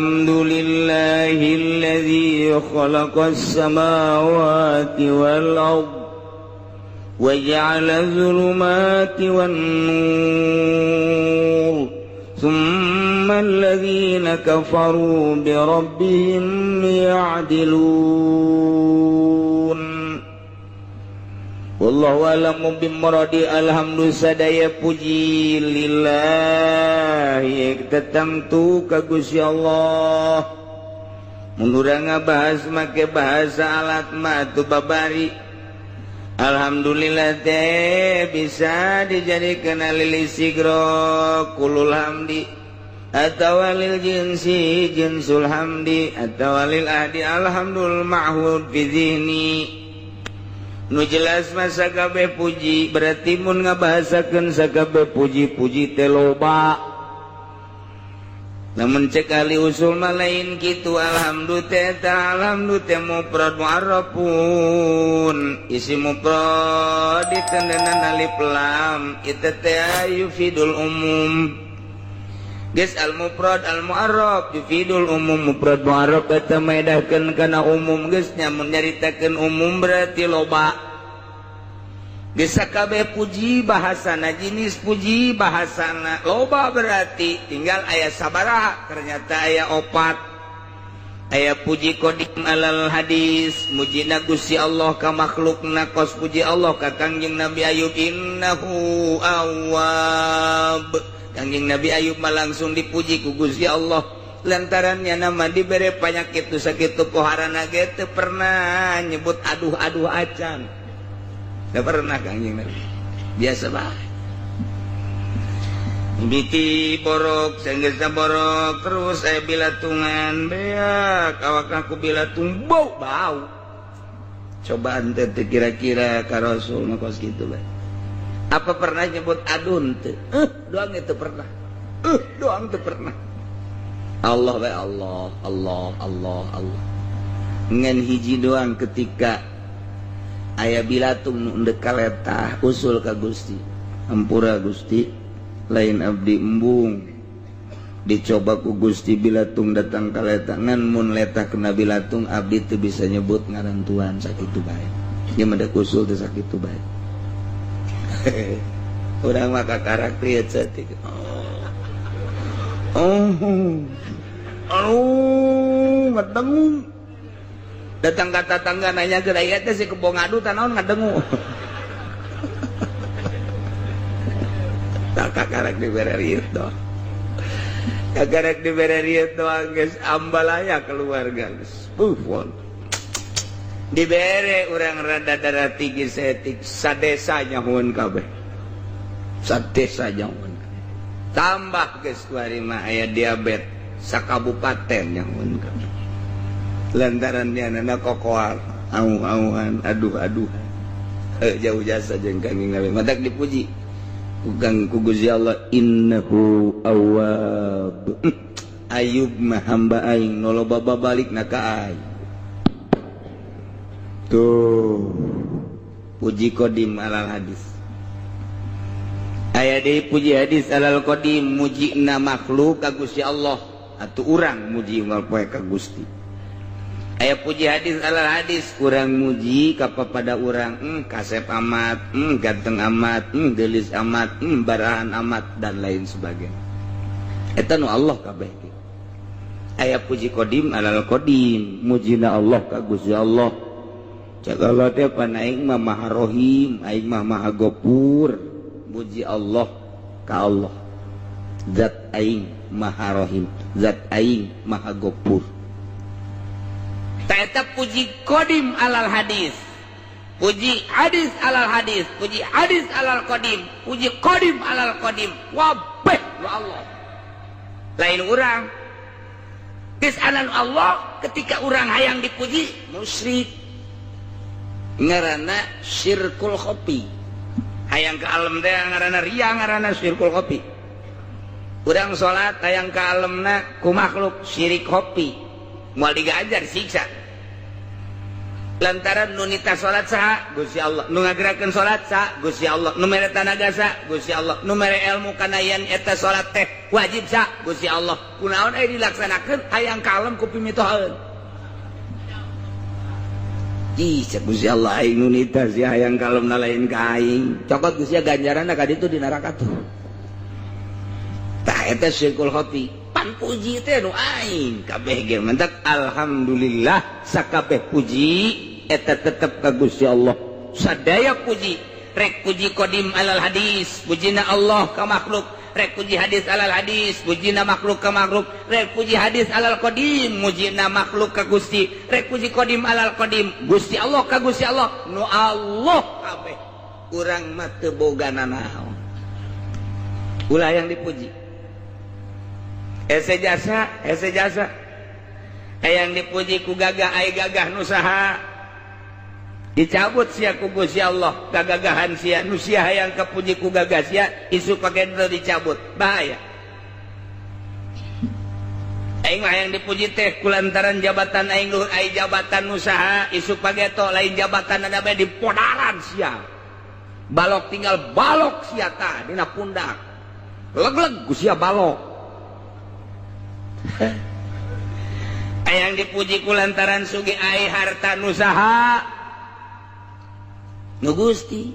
Alhamdulillahilladzi khalaqas samawati wal ard wa ja'ala dzulumati wan nur thumma alladzina kafaru bi rabbihim ya'dilun. Wallahu a'lamu bimuradi. Alhamdulillah sadaya puji lillahi tetamtu ka Gusti Allah. Mun urang ngabahas make bahasa alat mah atuh babari. Alhamdulillah teh bisa dijadikeun lil istighra kulul hamdi atawa lil jinsi jinsul hamdi atawa lil ahdi alhamdul ma'hud fi zihni. Nu jelas masa kabeh puji berarti mun ngabahasakeun sakabeh puji-puji teh loba. Lamun cek ahli usul mah lain kitu. Alhamdulillah teh alhamdulillah teh mufrad mu'arrafun isi mufrad ditendenan alif lam itu teh yufidul umum. Geus al mufrad al mu'arraf yufidul umum. Mufrad mu'arraf eta maedahkeun kana umum. Geus nya mun nyaritakeun umum berarti loba. Geus sakabeh puji bahasana jenis puji bahasana loba berarti tinggal aya sabaraha ternyata aya opat. Aya puji qadim alal hadis mujina Gusti Allah ka makhlukna kos puji Allah ka Kangjeng Nabi Ayub innahu awwab. Kangjeng Nabi Ayub mah langsung dipuji ku Gusti Allah lantarannya nama dibere panyakit tu sakitu poharana ge teu pernah nyebut aduh-aduh acan. Teu pernah Kangjeng Nabi. Biasa bae. Biti borok sanggeusna borok terus aya bilatungan beak awakna ku bilatung bau bau. Cobaan teh kira-kira ka Rasul mah kos kitu bae. Apa pernah nyebut adun teu? Doang itu pernah. Doang teu pernah. Allah bae Allah, Allah, Allah, Allah. Ngan hiji doang ketika aya bilatung nu endek kaletah usul ka Gusti. Hampura Gusti, lain abdi embung. Dicoba ku Gusti bilatung datang kaletah ngan mun letah kena bilatung abdi teu bisa nyebut ngaran Tuhan sakitu bae. Ieu mah da usul teh sakitu bae. Urang mah kakarak lieu cetik. Oh. Aduh, ngadengu. Datang ka tatangga nanya ke aya teh si kebo ngadu tah naon ngadengu. Tak kakarak dibere rieu doang. Kakarak dibere rieu doang geus ambalaya keluarga geus. Dibere urang rada darah tinggi setik sadesa nyahueun kabeh. Sadesa nyahueun. Tambah geus kuari mah aya diabet sakabupaten nyahueun kabeh. Lantaran nyanana kokoal au-auan aduh-aduhan. Jauh jasa jeung Kangjeng Nabi matak dipuji ku Kang ku Gusti Allah innahu awwab. Ayub mah hamba aing nu loba babalikna ka aing. Tuh puji qadim alal hadis. Aya deui puji hadis alal qadim mujina makhluk ka Gusti Allah atuh urang muji unggal poe ka Gusti. Aya puji hadis alal hadis urang muji ka papada urang kasep amat, ganteng amat, geulis amat, barahan amat dan lain sebagainya. Eta nu Allah kabeh. Aya puji qadim alal qadim mujina Allah ka Gusti Allah. Cak Allah teh pan aing mah Maha Rohim, aing mah Maha Gopur. Muji Allah ka Allah. Zat aing Maha Rohim, zat aing Maha Gopur. Ta eta puji qadim alal hadis. Puji hadis alal hadis, puji hadis alal qadim, puji qadim alal qadim. Wabeh wa Allah. Lain urang. Geus anan Allah ketika urang hayang dipuji musyrik. Ngaranna syirkul khofi. Hayang ka alam teh ngaranna riya ngaranna syirkul khofi. Urang salat hayang ka alamna ku makhluk syirik khofi. Moal digajar siksa. Lantaran nu nitah salat saha? Gusti Allah. Nu ngagerakeun salat saha? Gusti Allah. Nu mere tanaga saha? Gusti Allah. Nu mere ilmu kana yen eta salat teh wajib saha? Gusti Allah. Kunaon aya dilaksanakeun hayang kalem ku pimitohaeun. Ih, cek Gusti Allah aing nu nitah sia hayang kalem na lain ka aing. Cokot Gusti ganjaranna ka ditu di neraka tuh. Tah eta syirkul khafi. Pan puji teh nu aing kabeh ge mentak alhamdulillah sakabeh puji eta tetep ka Gusti Allah. Sadaya puji, rek puji qadim alal hadis, pujina Allah ka makhluk, rek puji hadis alal hadis, pujina makhluk ka makhluk, rek puji hadis alal qadim, mujina makhluk ka Gusti, rek puji qadim alal qadim, Gusti Allah ka Gusti Allah, nu Allah kabeh. Urang mah teu boga nanaon. Ulah yang dipuji. Ese jasa, ese jasa. Hayang dipuji ku gagah ai gagah nu saha? Dicabut sia ku Gusti Allah kagagahan sia nu sia hayang kapuji ku gagah sia isu pagendro dicabut bahaya. Aing mah hayang dipuji teh kulantaran jabatan aing luhur ai jabatan nu saha isu pageto lain jabatan ada bae dipodaran sia. Balok tinggal balok sia tah dina pundak. Leg-leg ku sia balok. Hayang dipuji kulantaran sugih ai harta nu saha? Nu Gusti.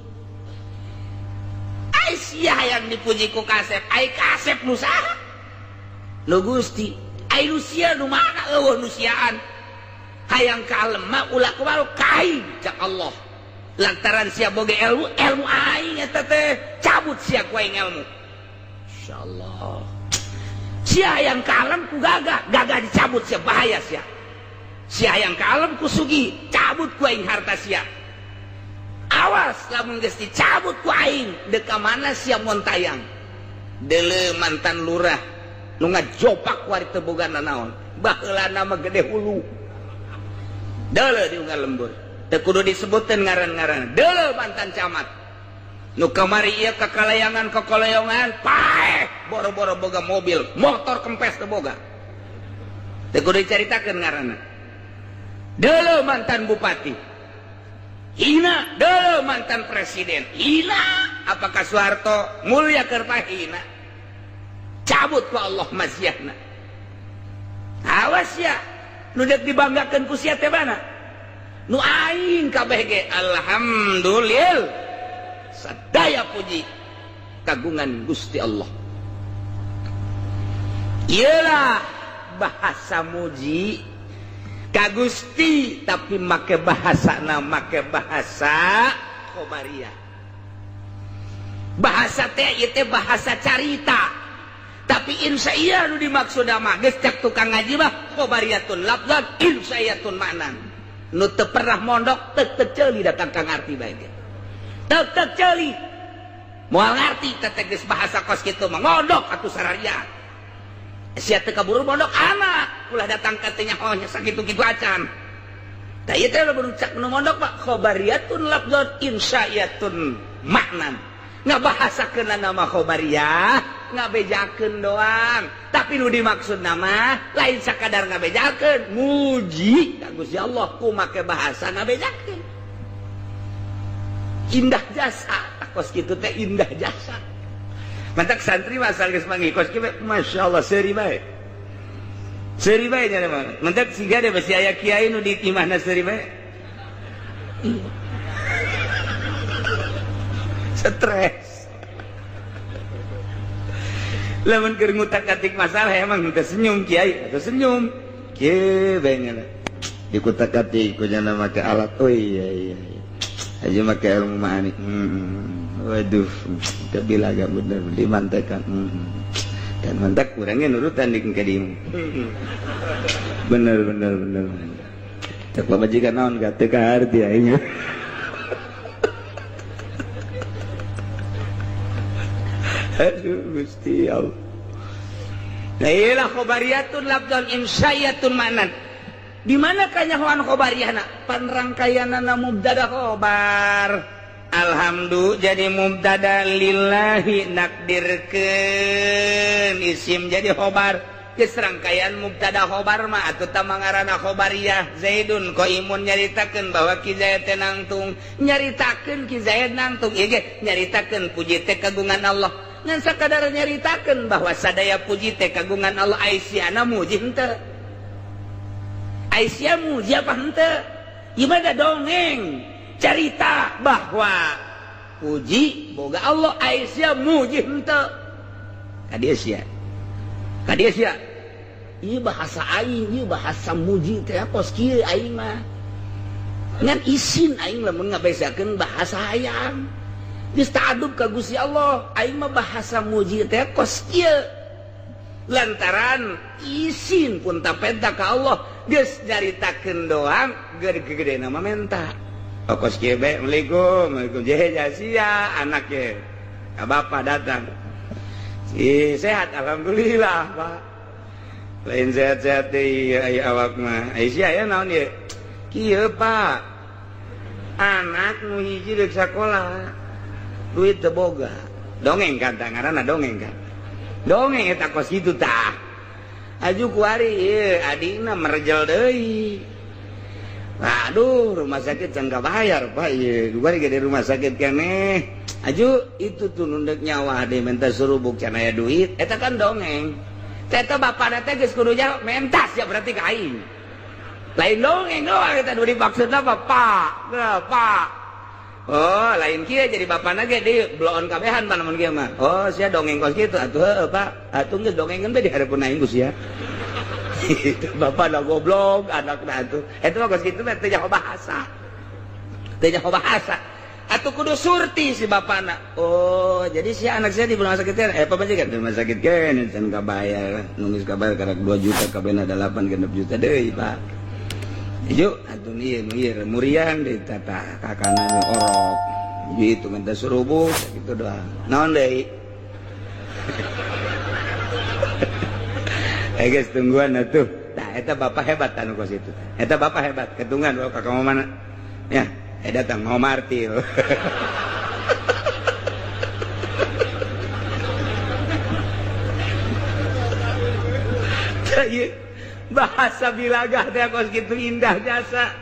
Ai sia hayang dipuji ku kasep, ai kasep nu saha? Nu Gusti. Ai nu sia nu mana eueuh nu siaan. Hayang kalem mah ulah kumaha ka aing cak Allah. Lantaran sia boga ilmu, ilmu aing eta teh cabut sia ku aing ilmu. Insyaallah. Sia hayang kalem ku gagah, gagah dicabut sia bahaya sia. Sia hayang kalem ku sugih, cabut ku aing harta sia. Awas lamun geus dicabut ku aing deuk ka mana sia montayang. Deuleu mantan lurah nu ngajopak ku ari teu boga nanaon. Baheulana mah gede hulu. Deuleu di unggal lembur. Teu kudu disebuteun ngaran-ngaran. Deuleu mantan camat. Nu kamari ieu kakalayangan kakalayangan paeh boro-boro boga mobil, motor kempes teu boga. Teu kudu dicaritakeun ngaranna. Deuleu mantan bupati. Hina, deuleu mantan presiden. Hina, apakah Soeharto mulia keur hina? Cabut ku Allah maziahna. Awas ya, nu deuk dibanggakeun ku sia teh mana? Nu aing kabeh ge alhamdulillah. Sadaya puji kagungan Gusti Allah. Iyalah bahasa muji ka Gusti tapi make bahasana make bahasa khobariyah. Bahasa teh ieu teh bahasa carita. Tapi insyaallah nu dimaksud mah geus cek tukang ngaji mah khobariyatun lafzan insyaallatun maknan. Nu teu pernah mondok teu teu ceuli datang ka ngarti bae ge. Teu teu ceuli. Moal ngarti teh geus bahasa kos kitu mah mondok atuh sararia. Sia teu kaburu mondok anak ulah datang ka teh nyaho nya sakitu-kitu acan. Tah ieu teh lamun cak nu mondok mah khobariyatun lafzan insyaallatun maknan. Ngabahasakeun nama khobariyah ngabejakeun doang, tapi nu dimaksud nama lain sakadar ngabejakeun, muji ka Gusti Allah ku make bahasa ngabejakeun. Indah jasa, kos kitu teh indah jasa. Mantak santri mah asal geus manggih kos kieu masyaallah seuri bae. Seuri bae nya mah. Mantak siga deh besi aya kiai nu di imahna seuri bae. Stres. Lamun keur ngutak-atik masalah emang teu senyum kiai, atau senyum. Kieu bae nya. Dikutak-atik ku nya make alat. Oh iya iya. Aja make ilmu ma'ani. Waduh, kabila agak bener dimantekan. Dan mantak kurangnya nurutan di kadimu. Bener bener bener. Cek pamajikan naon gak teu kaharti aing. Aduh Gusti Allah. La ilah khobariyatun lafdzan insya'iyatun ma'nan. Di mana kanyahoan khobariyahna? Panrangkayanana mubtada khobar. Alhamdu jadi mubtada lillahi nakdirkeun isim jadi khobar. Geus rangkaian mubtada khobar mah atuh tah mangarana khobariyah. Zaidun qaimun nyaritakeun bahwa Ki Zaid teh nangtung, nyaritakeun Ki Zaid nangtung ieu ge nyaritakeun puji teh kagungan Allah. Ngan sakadar nyaritakeun bahwa sadaya puji teh kagungan Allah, aisyana muji henteu? Aisyah muji apa henteu? Ieu mah dongeng carita bahwa puji boga Allah, aisyah muji henteu. Ka dieu sia. Ka dieu sia. Ieu bahasa aing, ieu bahasa muji teh kos kieu aing mah. Ngan isin aing lamun ngabesakeun bahasa hayang. Geus ta'adub ka Gusti Allah, aing mah bahasa muji teh kos kieu. Lantaran isin pun tapenta ka Allah, geus nyaritakeun doang gede-gedena mah menta. Kos kieu bae, Assalamualaikum, Waalaikumsalam. Jehe sia anak ye. Ka bapa datang. Si sehat alhamdulillah, Pak. Lain sehat-sehat deui aya awak mah. Ai sia aya naon ieu? Kieu, Pak. Anak nu hiji deuk sakola. Duit teu boga. Dongeng kan tah ngaranna dongeng kan. Dongeng eta kos kitu tah. Aju kuari ieu adina merejel deui. Aduh, rumah sakit can kabayar, Pak ieu. Kuari ge di rumah sakit keneh. Aju itu tuh nundek nyawa deh minta surubuk can aya duit. Eta kan dongeng. Eta bapana teh geus kudu nyawa mentas ya berarti ka aing. Lain dongeng doang eta nu dimaksudna apa, Pak? Nah, Pak. Oh, lain kieu jadi bapana ge di bloon kabehan pan mun kieu mah. Oh, sia dongeng kos kitu atuh heueuh, Pak. Atuh geus dongengeun bae di hareupeun aing ku sia. Itu bapana goblok anakna atuh. Eta mah kos kitu mah teu nyaho bahasa. Teu nyaho bahasa. Atuh kudu surti si bapana. Oh, jadi si anak saya di rumah sakit kan? Pamajikan di rumah sakit kan can kabayar. Nunggu kabayar karek 2 juta kabehna 8 genep juta deui, Pak. Ieu atuh ieu nu ieu muriang deui tata kakana nu orok. Ieu itu minta surubuh kitu doang. Naon deui? Guys tungguan atuh. Tah eta bapak hebat anu kos itu. Eta bapak hebat ketunggan bawa ka mana? Ya. Datang mau martil. Bahasa bilagah teh kos kitu indah jasa.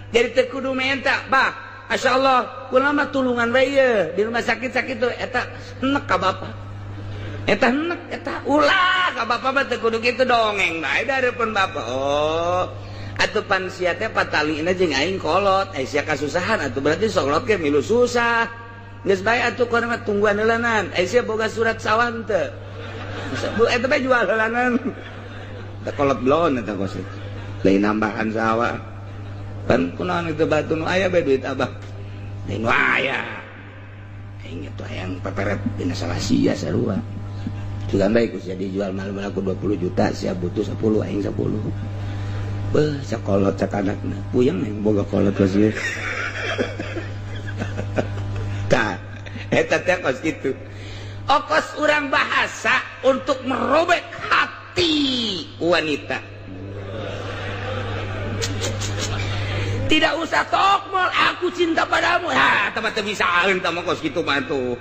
Jadi teu kudu menta, bah. Masyaallah, kula mah tulungan bae ieu di rumah sakit sakitu eta enek ka bapa. Eta enek eta ulah ka bapa mah teu kudu kitu dongeng bae dareupeun bapa. Oh. Atuh pan sia teh patalina jeung aing kolot, ai sia kasusahan atuh berarti sokolot ge milu susah. Geus bae atuh kana mah tungguan heulanan. Ai sia boga surat sawah henteu. Bu eta bae jual heulanan. Teh kolot bloon eta kos itu. Lain nambahan sawah. Pan kunaon itu batu nu aya bae duit abah. Lain nu aya. Aing itu hayang peperet dina salah sia sarua. Sugan bae ku sia dijual malam aku 20 juta, sia butuh 10 aing 10. Beuh, sakolot cak anakna. Puyeng yang boga kolot kos ieu. Tah, eta teh kos kitu. Okos urang bahasa untuk merobek hati wanita. Tidak usah tokmol, aku cinta padamu. Ha, tah mah teu bisa tah mah kos kitu mah tuh.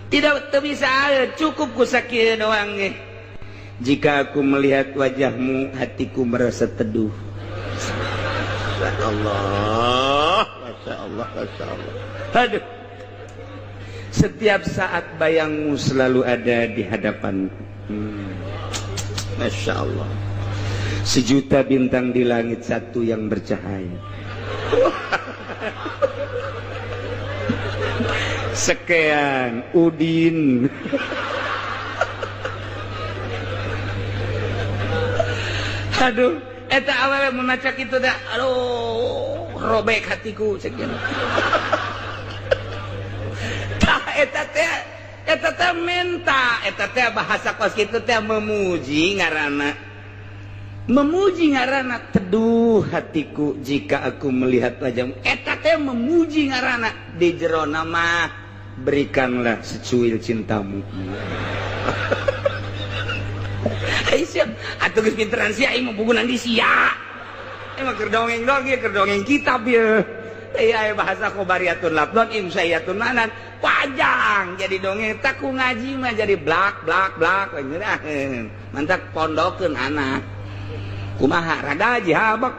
Tidak teu bisa, cukup ku sakieu doang ge. Jika aku melihat wajahmu, hatiku merasa teduh. Masya Allah, Masya Allah, Masya Allah. Aduh. Setiap saat bayangmu selalu ada di hadapanku. Masya Allah. Sejuta bintang di langit, satu yang bercahaya. Sekian Udin. Aduh, eta awalnya membaca itu dah, aduh, robek hatiku sekian. Tah eta teh menta, eta teh bahasa kos kitu teh memuji ngaranna. Memuji ngaranna teduh hatiku jika aku melihat wajahmu. Eta teh memuji ngaranna di jero nama berikanlah secuil cintamu. Aisyah, atuh geus pinteran sia aing mah bugunan di sia. Emang keur dongeng doang ieu, keur dongeng kitab ieu. Teh bahasa khobariyatun lafdon insyaiyatun ma'nan. Panjang jadi dongeng tak ku ngaji mah jadi blak blak blak ngeunaheun. Mantak pondokeun anak. Kumaha rada jihabak.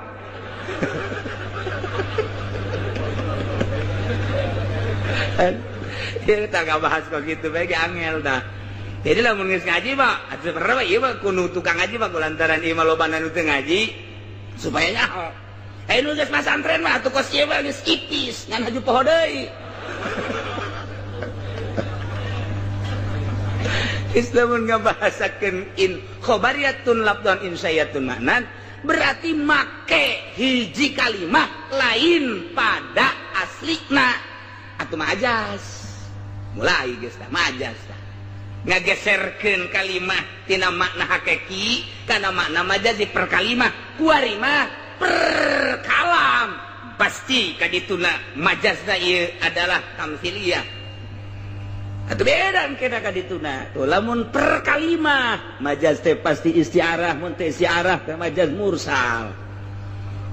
Ieu tah ngabahas kok kitu bae ge angel tah. Jadi lamun geus ngaji mah atuh sebenarnya ieu mah kudu tukang ngaji mah kulantaran ieu mah lobana nu teu ngaji supaya nyaho. Nu geus masantren mah atuh kos ieu mah geus ipis ngan haju poho deui. Islamun ngabahasakeun in khobariyatun lafdhan insyayatun ma'nan berarti make hiji kalimah lain pada aslina atuh majas. Mulai geus tah majas tah. Ngageserkeun kalimah tina makna hakiki kana makna majazi per kalimah kuari mah per kalam pasti kadituna majazna ieu adalah tamsiliyah atuh beda kena kadituna tuh lamun per kalimah majaz teh pasti istiarah mun teh istiarah teh majaz mursal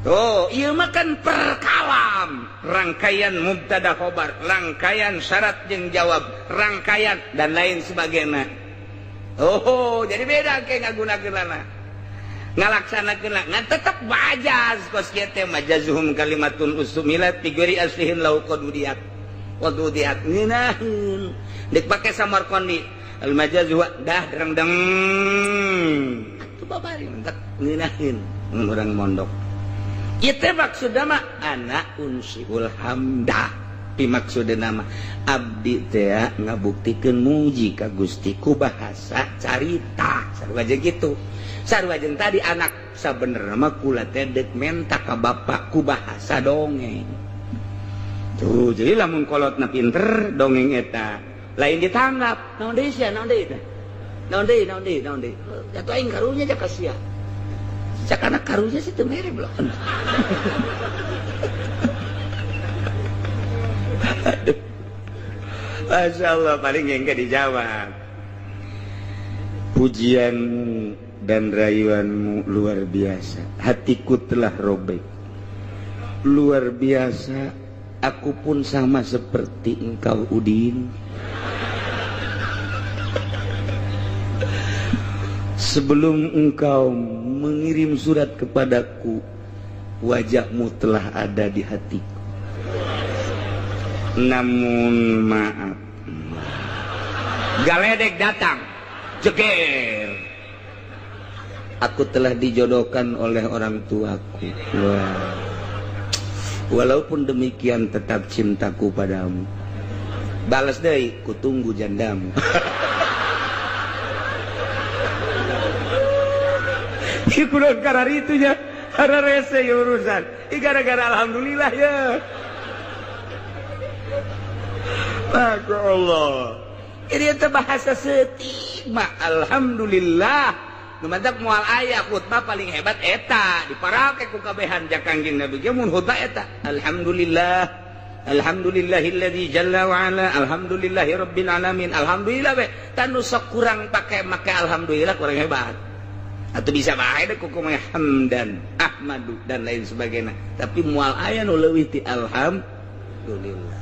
tuh ieu mah kan per kalam rangkaian mubtada khobar rangkaian syarat jeung jawab rangkaian dan lain sebagainya. Oh jadi beda ke ngagunakeunana ngalaksanakeun ngan tetep majaz kos kieu teh majazuhum kalimatun usumilat bi ghairi aslihin law qadudiat qadudiat ngeunaheun deuk pake Samarqandi al majaz huwa dah dereng-deng atuh babari mentak ngeunaheun mun urang mondok. Itu maksudna mah anak unsiul hamdah pimaksudna mah abdi teh ngabuktikeun muji ka Gusti ku bahasa carita sarua jeung kitu sarua jeung tadi anak sabenerna mah kula teh deuk menta ka bapak ku bahasa dongeng tuh jadi lamun kolotna pinter dongeng eta lain ditanggap naon deui sia naon deui teh naon deui naon deui naon deui atuh aing karunya ja ka sia cak anak karunya sih teu mere belum. Aduh. Masya Allah paling yang gak dijawab. Pujianmu dan rayuanmu luar biasa. Hatiku telah robek. Luar biasa. Aku pun sama seperti engkau Udin. Sebelum engkau mengirim surat kepadaku, wajahmu telah ada di hatiku. Namun maaf, galedek datang, jeger. Aku telah dijodohkan oleh orang tuaku. Wah. Walaupun demikian tetap cintaku padamu. Balas deui, kutunggu jandamu. Ieu kudu kararitu nya, hararese ieu urusan. Ih gara-gara alhamdulillah ya. Masya Allah. Ini teh bahasa setik mah alhamdulillah. Nu mantak moal aya khutbah paling hebat eta diparake ku kabehan ja Kangjeng Nabi ge mun khutbah eta alhamdulillah. Alhamdulillahilladzi jalla wa ala alhamdulillahi rabbil alamin. Alhamdulillah we tanu sok kurang pake make alhamdulillah kurang hebat. Atau bisa bae deh kukumah hamdan ahmadu dan lain sebagainya tapi mual aya nu leuwih ti alhamdulillah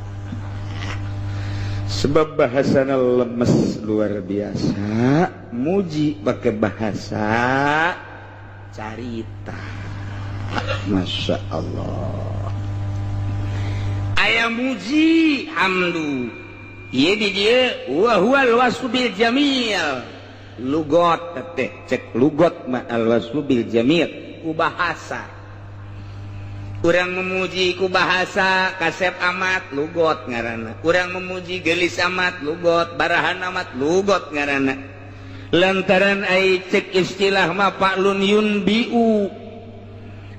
sebab bahasana lemes luar biasa muji pakai bahasa carita. Masya Allah aya muji hamdu ieu di dieu wa huwal wasfu bil jamil lugot teh cek lugot ma alwasfu bil jamil ku bahasa urang memuji ku bahasa kasep amat lugot ngaranna urang memuji gelis amat lugot barahan amat lugot ngaranna lantaran ai cek istilah ma fa'lun yunbiu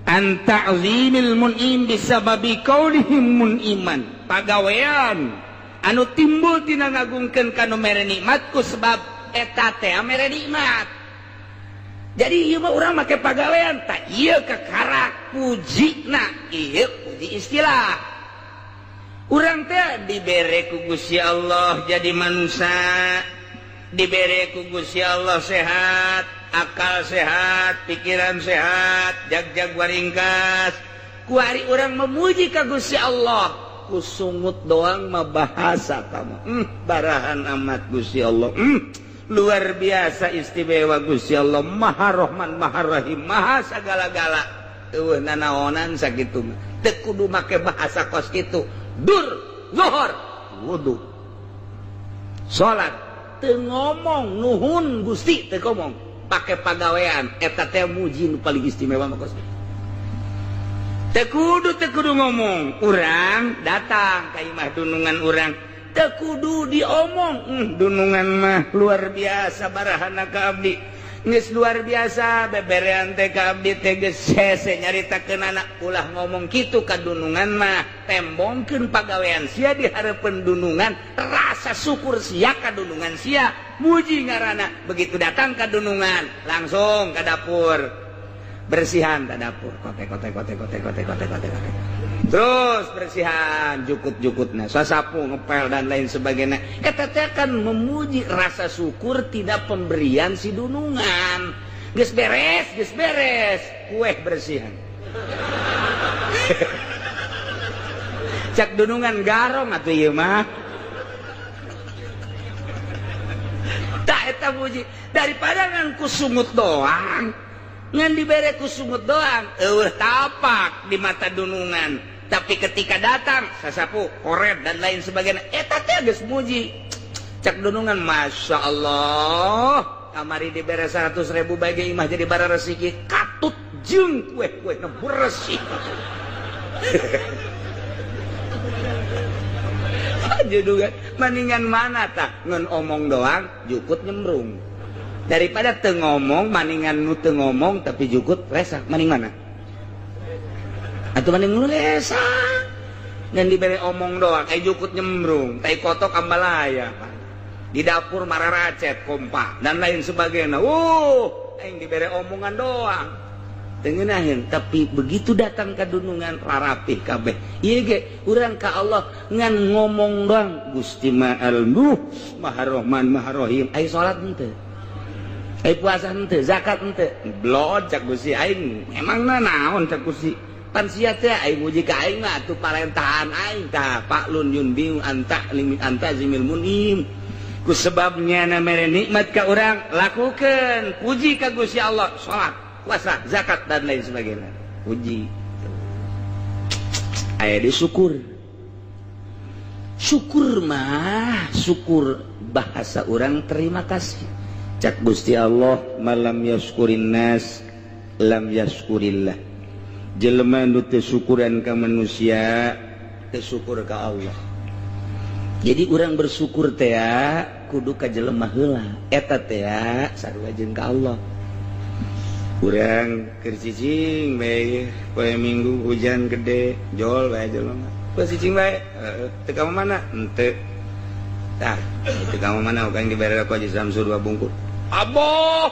an ta'zimil mun'im bisababi kaunihim mun'iman pagawean anu timbul tina ngagungkeun ka nu mere nikmat ku sebab eta teh mere nikmat. Jadi ieu mah urang make pagawean tah ieu kakarak pujina ieu puji istilah. Urang teh dibere ku Gusti Allah jadi manusia, dibere ku Gusti Allah sehat, akal sehat, pikiran sehat, jag-jag waringkas. Kuari urang memuji ka Gusti Allah ku sungut doang mah bahasa kamu. Barahan amat Gusti Allah. Luar biasa istimewa Gusti Allah, Maha Rahman, Maha Rahim, Maha sagala-gala. Eueuh nanaonan sakitu mah. Teu kudu make bahasa kos kitu. Dur, zuhur, wudu. Salat teu ngomong nuhun Gusti teu ngomong, pake pagawean eta teh muji nu paling istimewa mah kos. Teu kudu ngomong, urang datang ka imah dunungan urang. Teu kudu diomong, dunungan mah luar biasa barahana ka abdi. Geus luar biasa beberean teh ka abdi teh geus hese nyaritakeun anak ulah ngomong kitu ka dunungan mah, tembongkeun pagawean sia di hareupeun dunungan, rasa syukur sia ka dunungan sia, muji ngaranna. Begitu datang ka dunungan, langsung ka dapur. Bersihan ka dapur, kote kote kote kote kote kote kote kote. Terus bersihan, jukut-jukutna, sasapu, ngepel dan lain sebagainya. Eta teh kan memuji rasa syukur tidak pemberian si dunungan. Geus beres, kue bersihan. Cak dunungan garong atuh ieu mah. Tak eta muji daripada ngan ku sungut doang. Ngan dibere ku sungut doang, eueuh tapak di mata dunungan. Tapi ketika datang sasapu, koret dan lain sebagainya, eta teh geus muji. Cak dunungan, Masya Allah, kamari dibere 100.000 bagi imah jadi bara resiki, katut jeung kue-kue nu bersih. Dunungan maningan mana tah ngan omong doang jukut nyemrung. Daripada teu ngomong maningan nu teu ngomong tapi jukut resak, maning mana? Atuh maning nu resak. Ngan dibere omong doang jukut nyembrung, tai kotok ambalaya. Di dapur mararacet kompa dan lain sebagainya. Aing dibere omongan doang. Teu ngeunaheun, tapi begitu datang ka dunungan rarapih kabeh. Ieu ge urang ka Allah ngan ngomong doang, Gusti Maha Maha Rahman Maha Rahim. Ai salat henteu? Ai puasa henteu, zakat henteu. Blod cak Gusti aing, emangna naon cak Gusti? Pan sia teh aing muji ka aing mah atuh parentahan aing tah paklun yunbiu anta limit anta zimil munim. Ku sebabnya na mere nikmat ka urang lakukeun, puji ka Gusti Allah, salat, puasa, zakat dan lain sebagainya. Puji. Aya di syukur. Syukur mah, syukur bahasa urang terima kasih. Cak Gusti Allah malam yaskurin nas lam yaskurillah. Jelema nu teu syukuran ka manusia teu syukur ka Allah. Jadi urang bersyukur teh kudu ka jelema heula, eta teh sarua jeung ka Allah. Urang keur cicing bae poe Minggu hujan gede jol bae jelema. Poe cicing bae heeh teu ka mana? Henteu. Tah, teu ka mana urang dibere ku Haji Samsu 2 bungkus. Aboh.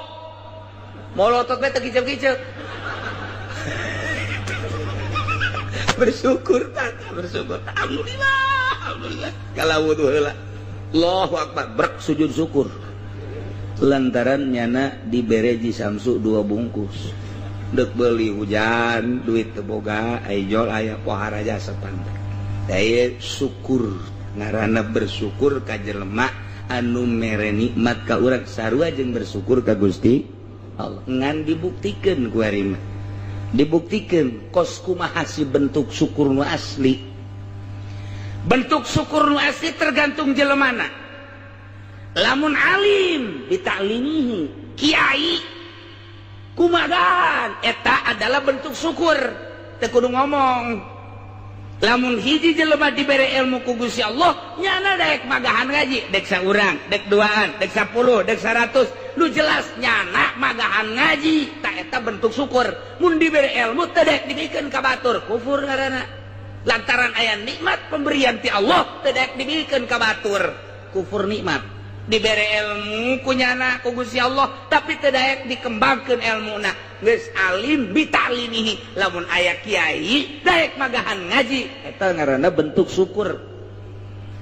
Molotot bae teu kicep-kicep. Bersyukur tak, bersyukur. Alhamdulillah, alhamdulillah. Kalau wudu heula. Allahu akbar, brek sujud syukur. Lantaran nyana dibere Ji Samsu 2 bungkus. Deuk beuli hujan, duit teu boga, ai jol aya pohara jasa pantai. Daya syukur, ngaranna bersyukur ka jelema anu mere nikmat ka urang sarua jeung bersyukur ka Gusti Allah. Ngan dibuktikeun ku ari mah. Dibuktikan kos kumaha si bentuk syukur nu asli. Bentuk syukur nu asli tergantung jelemana. Lamun alim ditaklimihi, kiai kumagahan eta adalah bentuk syukur, teu kudu ngomong. Lamun hiji jelema dibere ilmu ku Gusti Allah, nyana daek magahan ngaji, dek saurang, dek duaan, dek 10, dek 100, nu jelas nyana magahan ngaji, tak eta bentuk syukur. Mun dibere ilmu teu daek dibikeun ka batur, kufur ngaranna. Lantaran aya nikmat pemberian ti Allah teu daek dibikeun ka batur, kufur nikmat. Dibere ilmu ku nyana ku Gusti Allah, tapi teu daek dikembangkeun ilmuna. Geus alim bitalimihi, lamun aya kiai daek magahan ngaji, eta ngaranna bentuk syukur.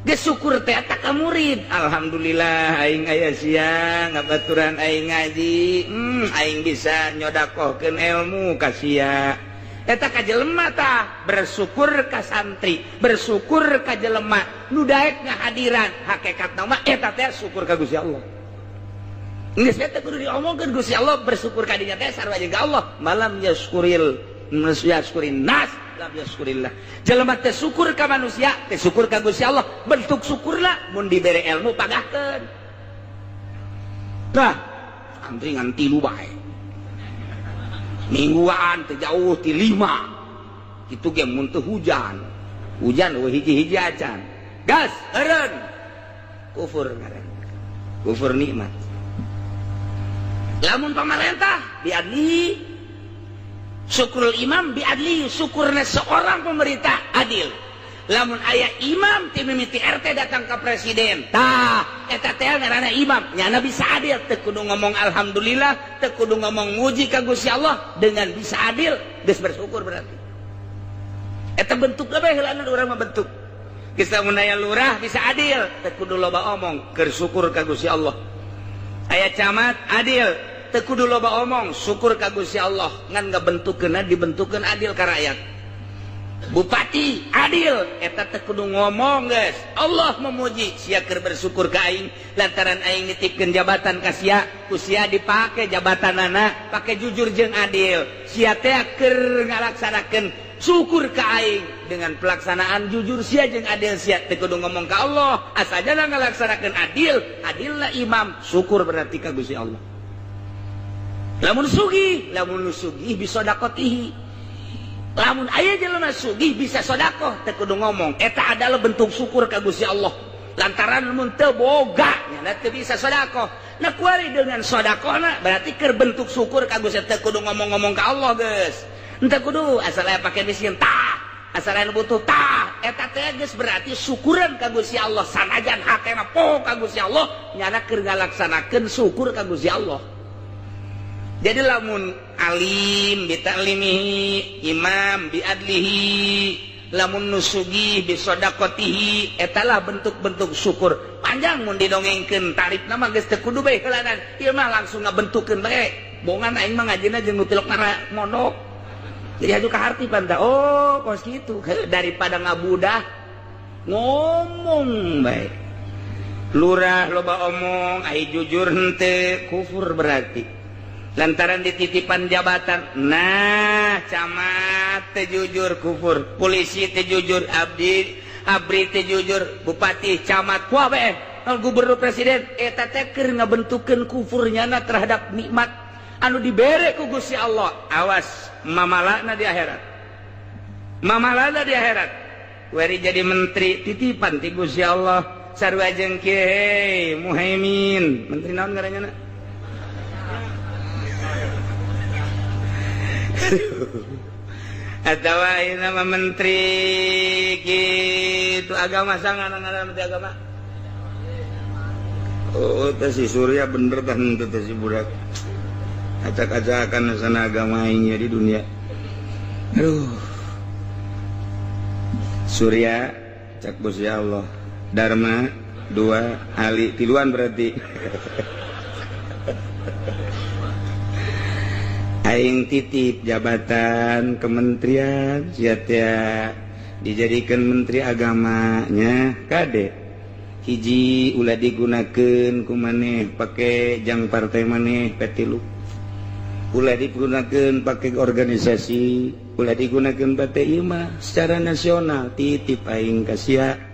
Geus syukur teh eta ka murid, alhamdulillah aing aya sia ngabaturan aing ngaji, aing bisa nyodakohkeun ilmu ka sia. Eta ka jelema tah bersyukur ka santri, bersyukur ka jelema nu daek ngahadiran, hakikatna mah eta teh syukur ka Gusti Allah. Geus eta kudu diomongkeun Gusti Allah bersyukur ka dinya teh sarua jeung ka Allah. Malam yaskuril yaskurin nas lam yaskurillah. Jelema teh syukur ka manusia, teh syukur ka Gusti Allah. Bentuk syukurna mun dibere ilmu pagahkeun. Tah, santri ngan 3 bae. Mingguan teu jauh ti 5. Kitu ge mun teu hujan. Hujan eueuh hiji-hiji acan. Gas eureun. Kufur ngaran. Kufur nikmat. Lamun pamarentah biadli syukurul imam biadli, syukurna seorang pemerintah adil. Lamun aya imam ti mimiti RT datang ke presiden, tah eta teh ngaranna imam, nyana bisa adil, teu kudu ngomong alhamdulillah, teu kudu ngomong muji ka Gusti Allah, dengan bisa adil geus bersyukur berarti. Eta bentuk bae heulana urang mah bentuk. Geus lamun aya lurah bisa adil, teu kudu loba omong, keur syukur ka Gusti Allah. Aya camat adil, teu kudu loba omong, syukur ka Gusti Allah, ngan ngabentukkeunna dibentukkeun adil ka rakyat. Bupati adil, eta teu kudu ngomong geus. Allah memuji sia keur bersyukur ka aing lantaran aing nitipkeun jabatan ka sia, ku sia dipake jabatanana, pake jujur jeung adil. Sia teh keur ngalaksanakeun syukur ka aing dengan pelaksanaan jujur sia jeung adil sia teu kudu ngomong ka Allah, asajana ngalaksanakeun adil, adillah imam, syukur berarti ka Gusti Allah. Lamun sugih, lamun nu sugih bisa dakotihi. Lamun aya jelema sugih bisa sedekah teu kudu ngomong, eta adalah bentuk syukur ka Gusti Allah. Lantaran mun teu boga nya teu bisa sedekah. Nah kuari dengan sedekahna berarti keur bentuk syukur ka Gusti, teu kudu ngomong-ngomong ka Allah geus. Henteu kudu asal aya pake miskin tah, asal aya nu butuh tah, eta teh geus berarti syukuran ka Gusti Allah. Sanajan hatena poho ka Gusti Allah, nyana keur ngalaksanakeun syukur ka Gusti Allah. Jadi lamun alim bita'limihi, imam biadlihi, lamun nusugih bisodaqotihi, etalah bentuk-bentuk syukur. Panjang mun didongengkeun tarifna mah geus teu kudu bae heulanan. Ieu mah langsung ngabentukkeun bae. Bongan aing mah ngajina jeung nu tilok mondok. Jadi aju ka harti panta. Oh, kos kitu daripada ngabudah ngomong bae. Lurah loba omong, ai jujur henteu, kufur berarti. Lantaran dititipan jabatan, nah camat teu jujur kufur, polisi teu jujur, abdi abri teu jujur, bupati camat kuah bae, gubernur presiden eta teh keur ngabentukkeun kufurnyana terhadap nikmat anu dibere ku Gusti Allah. Awas mamalana di akhirat, mamalana di akhirat. Weri jadi menteri titipan ti Gusti Allah, sarua jeung kieu Muhaimin, menteri naon ngaranna? Atau nama menteri gitu agama sangat menteri agama. Oh, teh si Surya bener tah henteu teh si budak. Acak-acakan sana agama aingnya di dunia. Aduh. Surya cak Gusti Allah. Dharma 2 Ali tiluan berarti. Aing titip jabatan kementerian sia teh dijadikan menteri agamanya kade hiji ulah digunakeun ku maneh pake jang partai maneh P3, ulah digunakeun pake organisasi, ulah digunakeun pake ieu mah secara nasional titip aing ka sia.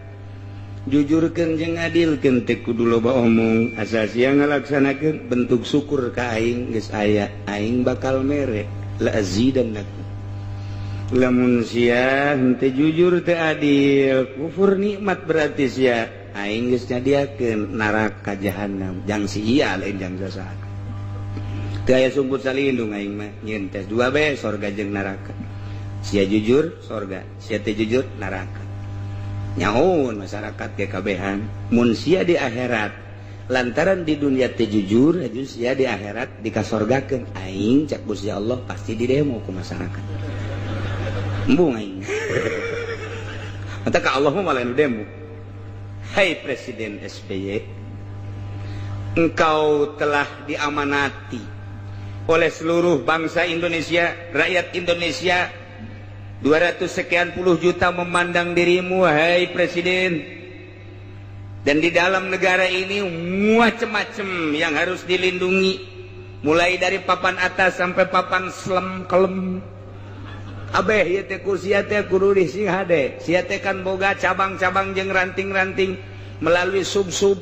Jujurkeun jeung adilkeun teu kudu loba omong, asal sia ngalaksanakeun bentuk syukur ka aing geus aya, aing bakal mere la azidannakum. Lamun sia henteu jujur teu adil, kufur nikmat berarti sia, aing geus nyadiakeun neraka jahanam jang si iya lain jang sasaha. Teu aya sumput salindung aing mah, nyieun tes 2 bae sorga jeung neraka. Sia jujur sorga, sia teu jujur neraka. Nyaun masyarakat kekabehan mun sia di akhirat lantaran di dunia teu jujur aju sia di akhirat dikasorgakeun aing cak Gusti Allah pasti didemo ku masyarakat. Embung aing. Mata ka Allah mah malah nu demo. Hai Presiden SBY, engkau telah diamanati oleh seluruh bangsa Indonesia, rakyat Indonesia 200 sekian puluh juta memandang dirimu wahai presiden. Dan di dalam negara ini macem-macem yang harus dilindungi, mulai dari papan atas sampai papan slem kelem. Abeh ieu teh kursi teh kudu sing hade. Sia teh kan boga cabang-cabang jeung ranting-ranting melalui sub-sub,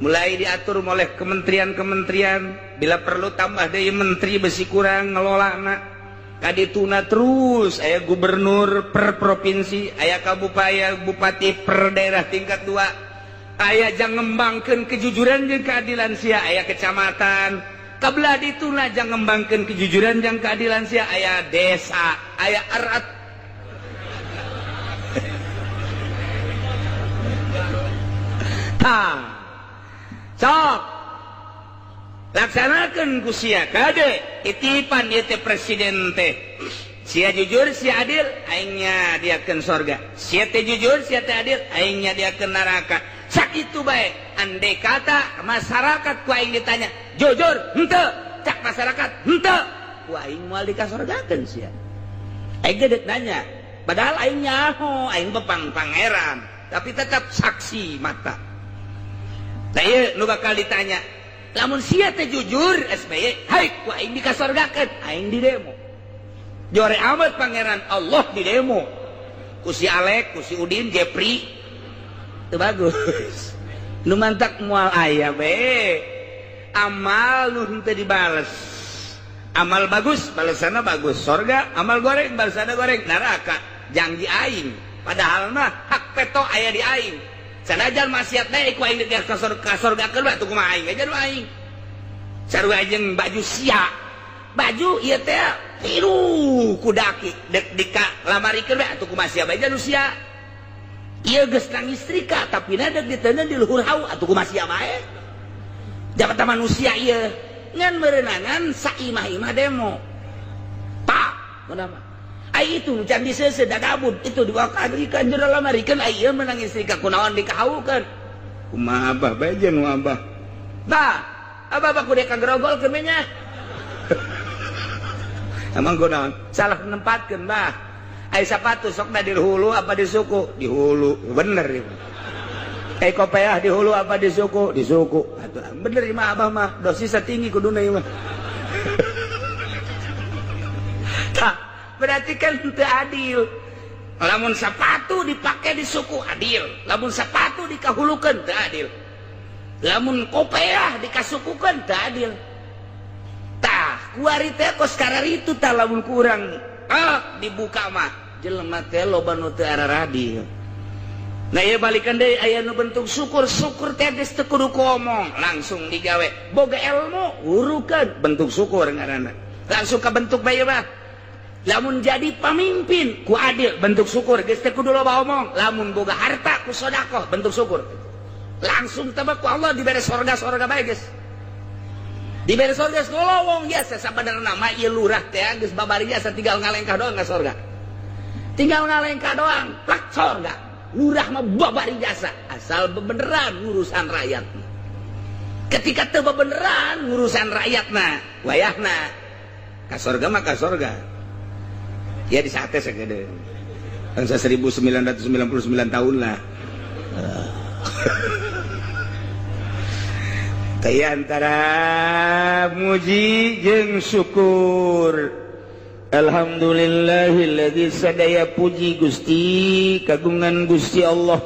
mulai diatur oleh kementerian-kementerian, bila perlu tambah deui menteri besi kurang ngelolana. Kadituna terus aya gubernur per provinsi, aya kabupaten, bupati per daerah tingkat 2, aya jang ngembangkeun kejujuran jeung keadilan sia, aya kecamatan. Kabelah dituna jang ngembangkeun kejujuran jeung keadilan sia, aya desa, aya erat. Tah. Sok laksanakeun ku sia kade titipan ieu teh presiden teh. Sia jujur, sia adil, aing nyadiakeun sorga. Sia teh jujur, sia teh adil, aing nyadiakeun neraka. Sakitu bae. Andai kata masyarakat ku aing ditanya, jujur henteu, cak masyarakat henteu, ku aing moal dikasorgakeun sia. Aing ge nanya, padahal aing nyaho, aing bepang pangeran, tapi tetap saksi mata. Nah ieu nu bakal ditanya, lamun sia teh jujur SBY, hai ku aing dikasorgakeun, aing di demo. Jore amat pangeran Allah di demo. Ku si Alek, ku si Udin, Jepri. Itu bagus. Nu mantak moal aya be. Amal nu henteu dibales. Amal bagus, balesanna bagus sorga, amal goreng balesanna goreng neraka. Janji aing, padahal mah hak peto aya di aing. Sanajan maksiat bae ku aing kasorgakeun bae tuh kumaha aing aja nu aing. Sarua jeung baju sia. Baju ieu teh tiru ku daki dek dika lamarikeun bae atuh kumaha sia bae nu sia. Ieu geus nang istrika tapi na dek diteundeun di luhur hau atuh kumaha sia bae. Jabatan manusia ieu ngan meureunanan saimah-imah demo. Tak, kunaon? Ai itu can diseuseuh dadabud itu diwakadrikeun jero lamarikeun ai ieu menang istrika kunaon dikahaukeun. Kumaha abah bae jeung nu abah. Tah, abah mah kudu kagrogolkeun we nya. Emang kunaon? Salah nempatkeun bah. Ai sapatu sokna di hulu apa di suku? Di hulu. Bener ieu. Ai kopeah di hulu apa di suku? Di suku. Atuh bener ieu mah abah mah dosisna tinggi kuduna ieu mah. Tah, berarti kan teu adil. Lamun sapatu dipake di suku adil, lamun sapatu dikahulukeun teu adil. Lamun kopeah dikasukukeun teu adil. Tah, kuari teh kos kararitu tah lamun kurang dibuka mah jelema teh loba nu teu araradil. Nah ieu balikan deui aya nu bentuk syukur, syukur teh geus teu kudu ngomong, langsung digawe. Boga ilmu urukeun bentuk syukur ngaranna. Langsung kabentuk bae mah. Lamun jadi pamimpin ku adil bentuk syukur, geus teu kudu loba omong. Lamun boga harta ku sedekah bentuk syukur. Langsung tebak ku Allah dibere sorga-sorga bae geus. Dibere sorga geus ngolowong biasa sabenerna mah ieu lurah teh geus babari jasa tinggal ngalengkah doang ka sorga. Tinggal ngalengkah doang plak sorga. Lurah mah babari jasa asal bebeneran urusan rakyat. Ketika teu bebeneran urusan rakyatna, wayahna ka sorga mah ka sorga. Ya di sate segede. Bangsa 1999 tahun lah. Kaya antara muji jeung syukur. Alhamdulillahilladzi sadaya puji Gusti kagungan Gusti Allah.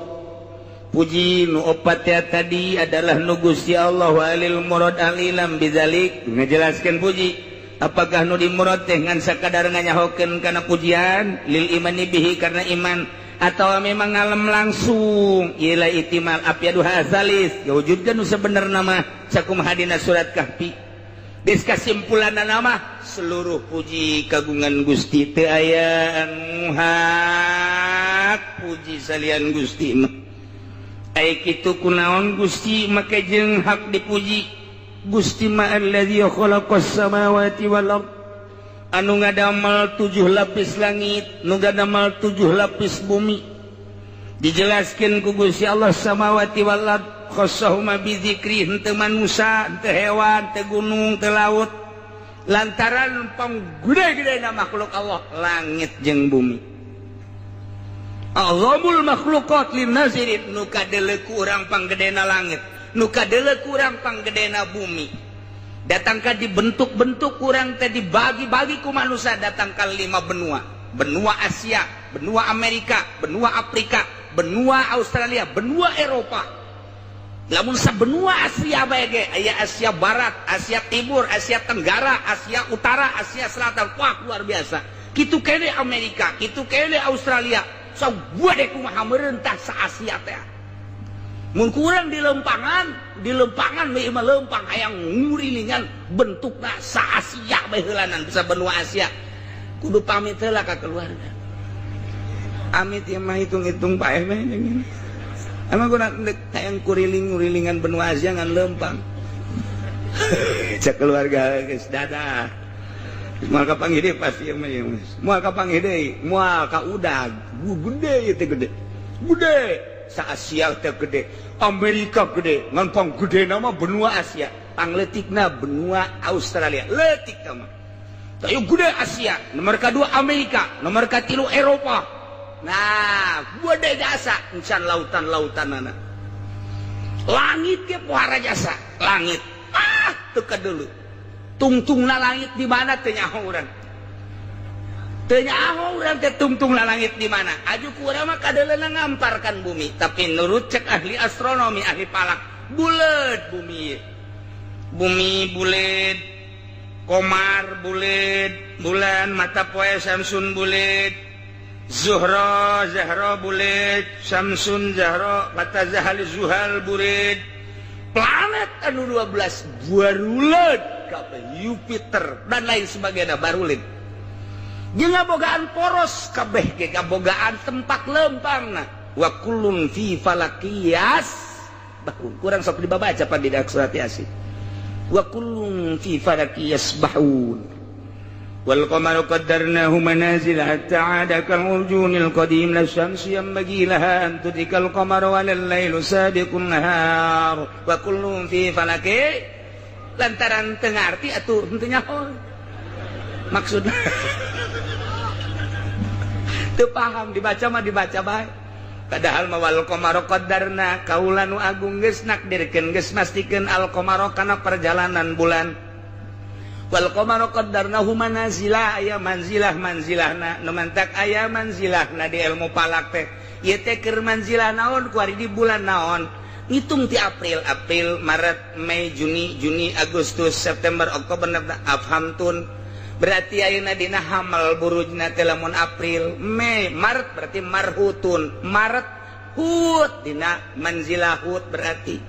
Puji nu opat ya tadi adalah nu Gusti Allah walil murad alilam bizalik ngajelaskeun puji. Apakah nu dimurad teh ngan sakadar nganyahokeun kana pujian lil imani bihi karena iman atau memang ngalem langsung ila itimal afyadu hasalis wujudkeun nu sabenerna mah sakumaha dina surat Kahfi. Geus kasimpulanna mah seluruh puji kagungan Gusti teu aya anu hak puji salian Gusti mah. Ai kitu kunaon Gusti make jeung hak dipuji. Gusti ma alladzi khalaqas samawati wal ard anu ngadamel 7 lapis langit nu ngadamel 7 lapis bumi. Dijelaskeun ku Gusti Allah samawati wal ard khassahuma bi dzikri henteu manusa henteu hewan henteu gunung henteu laut lantaran panggede-gedena makhluk Allah langit jeung bumi. Azamul makhluqat lin nazirin nu kadeuleu ku urang panggedena langit, nu kadeuleu ku urang panggedena bumi. Datangka dibentuk-bentuk urang teh dibagi-bagi ku manusia datang ka 5 benua. Benua Asia, benua Amerika, benua Afrika, benua Australia, benua Eropa. Lamun sabenua Asia bae ge aya Asia Barat, Asia Timur, Asia Tenggara, Asia Utara, Asia Selatan. Wah, luar biasa. Kitu kene Amerika, kitu kene Australia. Sabuade kumaha meurentah sa Asia teh. Mun kurang di lempangan we mah lempang hayang ngurilingan bentukna sa Asia bae heulanan bisa benua Asia. Kudu pamit heula ka keluarga. Amit ieu mah hitung-hitung paeh mah jeung. Emang gua hayang kuriling-ngurilingan benua Asia ngan lempang. Cek keluarga geus dadah. Moal kapanggih deui pasti ieu mah ieu. Moal kapanggih deui, moal ka udag. Gede ieu teh gede. Gede sa Asia teh gede, Amerika gede, ngan panggedena mah benua Asia, pangleutikna benua Australia. Leutik mah. Tayu gede Asia, nomor kadua Amerika, nomor katilu Eropa. Nah, gede jasa encan lautan-lautanana. Langit ge pohara jasa, langit. Ah, teu kadeuleu. Tungtungna langit di mana teu nyaho urang. Teu nyaho urang teh tungtungna langit di mana. Aju ku urang mah kadeuleuna ngamparkan bumi, tapi nurut cek ahli astronomi, ahli falak, buleud bumi. Bumi buleud, komar buleud, bulan mata poe Samsun buleud, Zuhra Zahra buleud, Samsun Zahra mata Zahal Zuhal buleud. Planet anu 12 baruleud kabeh, Jupiter dan lain sebagainya baruleud. Jeung ngabogaan poros kabeh ge ngabogaan tempat lempangna. Wa kullun fi falakiyas bahun. Kurang sok dibaca pan di surat Yasin. Wa kullun fi falakiyas bahun. Wal qamaru qaddarnahu manazil hatta 'ada kal urjunil qadim la syamsu yanbaghi laha an tudrikal qamara wal lailu sabiqun nahar wa kullun fi falaki. Lantaran teu ngarti atuh henteu nyaho maksudna. Teu paham dibaca mah dibaca bae. Padahal mah wal qamaru qaddarna kaula nu agung geus nakdirkeun geus mastikeun al qamaru kana perjalanan bulan. Wal qamaru qaddarnahu manazila aya manzilah manzilahna nu mantak aya manzilahna di ilmu falak teh. Ieu teh keur manzilah naon kuari di bulan naon. Ngitung ti April, April, Maret, Mei, Juni, Juni, Agustus, September, Oktober, November, afhamtun. Berarti ayeuna dina hamal burujna teh lamun April, Mei, Maret berarti marhutun. Maret hut dina manzilah hut berarti.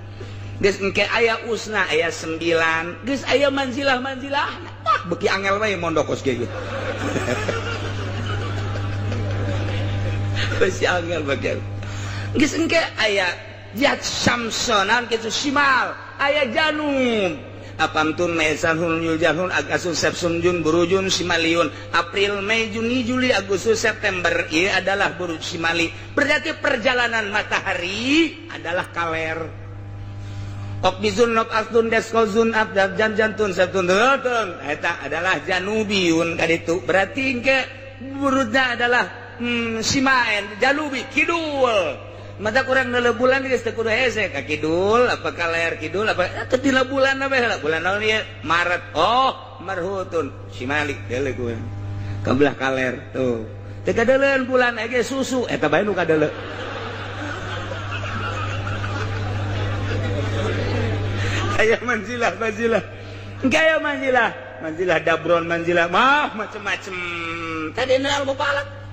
Geus engke aya usna aya 9, geus aya manzilah-manzilahna. Wah, beuki angel wae mondok kos kieu. Beuki angel beuki. Geus engke aya jat samsonan kitu simal, aya janub. Apamtun Mesanhun Yuljahun Agasus Sepsun Jun Burujun Simaliun. April, Mei, Juni, Juli, Agustus, September ieu adalah buruj Simali. Berarti perjalanan matahari adalah kaler. Okbizun Nob Asdun Deskozun Abdab Jan Jantun Septun Dutun eta adalah Janubiun kaditu. Berarti engke burujna adalah Simaen Janubi kidul. Mata kurang neuleuh bulan geus teu kudu hese ka kidul apa ka layar kidul apa ketila bulan apa heula bulan naon ieu Maret oh marhutun Simali deuleuh ku ka belah kaler tuh teu kadeuleun bulan ge susu eta bae nu kadeuleu. Aya manzilah manzilah engke aya manzilah manzilah dabron manzilah mah macem-macem tadi ilmu falak.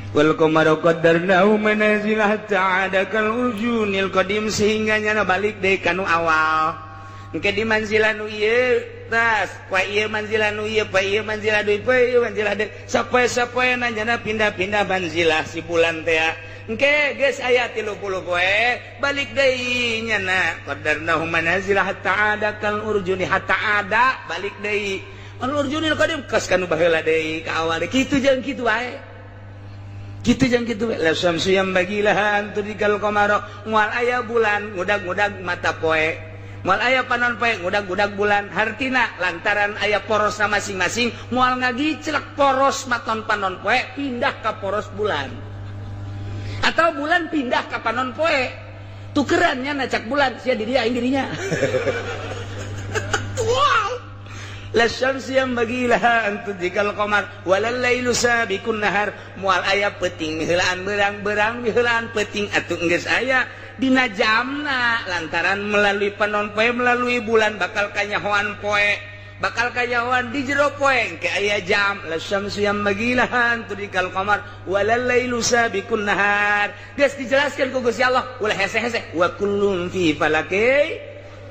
Wal qamaru qaddarnahu manazil hatta 'ada kal urjunil qadim sehingga nyana balik deui ka nu awal. Engke di manzilah nu ieu tas, poe ieu manzilah nu ieu, poe ieu manzilah deui, poe ieu manzilah deui. Sapoe-sapoena nyana pindah-pindah manzilah si bulan teh. Engke geus aya 30 poe balik deui nyana qaddarnahu manazil hatta 'ada kal urjuni hatta 'ada balik deui. Al urjunil qadim kos ka nu baheula deui ka awal deui. Kitu jeung kitu wae. Kitu jeung kitu la syamsu yang bagilaha antudikal qamara moal aya bulan ngudag-ngudag mata poe moal aya panon poe ngudag-ngudag bulan hartina lantaran aya porosna masing-masing moal ngagiclek poros maton panon poe pindah ka poros bulan. Atau bulan pindah ka panon poe. Tukerannya nacak bulan sia di dia aing dirinya. Wow. La syamsu yanbaghi laha an tudrikal qamar walal lailu sabiqun nahar. Moal aya peuting miheulaan beurang, beurang miheulaan peuting atuh geus aya dina jamna lantaran melalui panon poe melalui bulan bakal kanyahoan poe, bakal kanyahoan di jero poe engke aya jam. La syamsu yanbaghi laha an tudrikal qamar walal lailu sabiqun nahar. Geus dijelaskeun ku Gusti Allah ulah hese-hese wa kullun fi falaki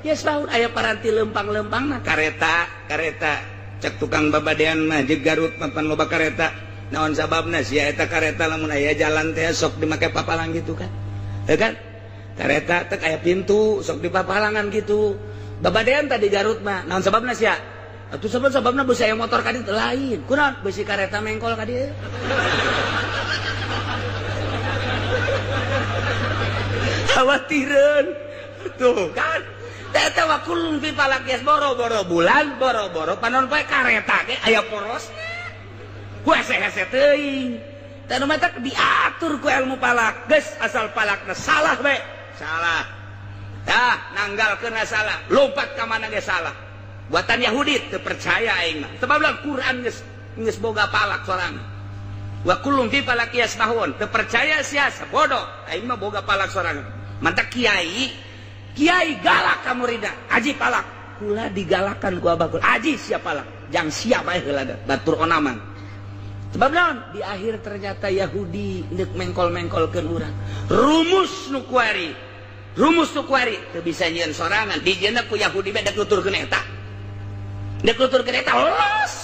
yasbahun. Aya paranti lempang-lempang na kareta kareta cek tukang babadean mah jeung Garut papan loba kareta. Naon sababna sia eta kareta lamun aya jalan teh sok dimake papalang gitu kan, heuh kan? Kareta teh aya pintu sok dipapalangan gitu. Babadean tadi Garut mah naon sababna sia? Atuh sabab-sababna beusi aya motor ka ditu lain. Kunaon beusi kareta mengkol ka dieu? Khawatireun tuh kan. Eta wa kullun fi falak yas, boro-boro bulan, boro-boro panon poe kareta ge aya porosna. Ku hese-hese teuing. Tah nu matak diatur ku ilmu falak. Geus asal falakna salah we. Salah. Tah nanggalkeun salah, lompat ka mana ge salah. Buatan Yahudi teu percaya aing mah. Sebab Quran geus boga falak sorangan. Wa kullun fi falak yasbahun. Teu percaya sia bodoh. Aing mah boga falak sorangan. Mantak kiai kiai galak ka murida, aji palak. Kula digalakan ku abah kula. Aji siap palak. Jang siap bae heula da, batur onaman. Sebab naon? Di akhir ternyata Yahudi deuk mengkol-mengkolkeun urang. Rumus nu kuari. Rumus nu kuari teu bisa nyieun sorangan. Dijieunna ku Yahudi bae deuk nuturkeun eta. Deuk nuturkeun eta los.